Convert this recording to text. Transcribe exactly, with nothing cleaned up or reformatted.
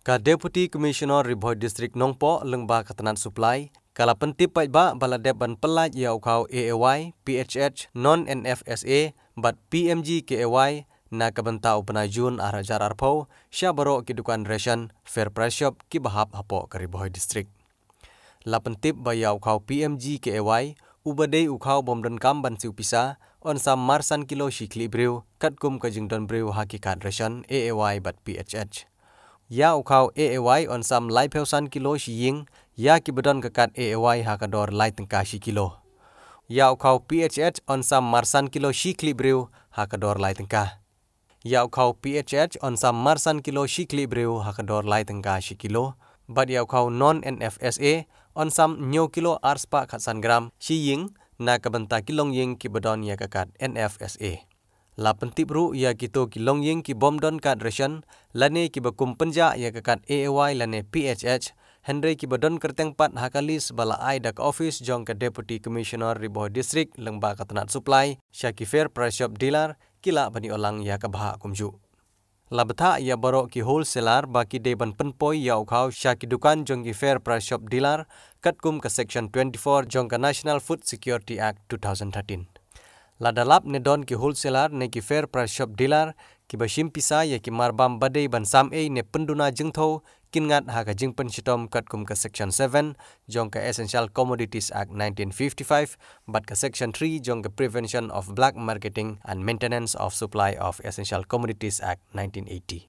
Ka Deputy Commissioner Ri Bhoi District Nongpoh lyngba ka tnat supply ka la pyntip paidbah ba la dep ban pyllait ïa u khaw A A Y, P H H, non N F S A bad P M G K A Y na ka bynta u bnai Jun ar hajar arphew sha baroh ki dukan ration, fair price shop kiba hap hapoh ka Ri Bhoi District. La pyntip ba ïa u khaw P M G K A Y, uba dei u khaw bym donkam ban siew pisa, yn sam mar san kilo shi khlieh briew katkum ka jingdon briew ha ki card ration A A Y bad P H H. Ïa u khaw A A Y yn sam laiphew san kilo shi ïing ïa kiba don ka card A A Y ha ka dor lai tyngka shi kilo. Ïa u khaw P H H yn sam mar san kilo shi khlieh briew ha ka dor lai tyngka. Ïa u khaw P H H yn sam mar san kilo shi khlieh briew ha ka dor lai tyngka shi kilo. Bad ïa u khaw non N F S A yn sam hynñiew kilo ar spah khatsan gram shi ïing na ka bynta ki longïing kiba don ïa ka card N F S A. La pyntip ruh ïa kito ki longïing ki bym don card ration lane kiba kum pynjah ïa ka card A A Y lane P H H, hynrei kiba don kyrteng pat ha ka list ba la ai da ka office jong ka Deputy Commissioner Ri Bhoi District lyngba ka tnat supply sha ki fair price shop dealer ki lah ban ïoh lang ïa ka bhah kumjuh. La bthah ïa baroh ki wholesaler ba ki dei ban pynpoi ïa u khaw sha ki dukan jong ki fair price shop dealer katkum ka section twenty-four jong ka National Food Security Act two thousand thirteen. Lada lap ne don ki wholesaler ne ki fair price shop dealer kiba shim pisa ïa ki marbam ba dei ban sam ei ne pynduna jingthew, kin ngat ha ka jingpynshitom katkum ka section seven jong ka Essential Commodities Act nineteen fifty-five bad ka section three jong ka Prevention of Black Marketing and Maintenance of Supply of Essential Commodities Act nineteen eighty.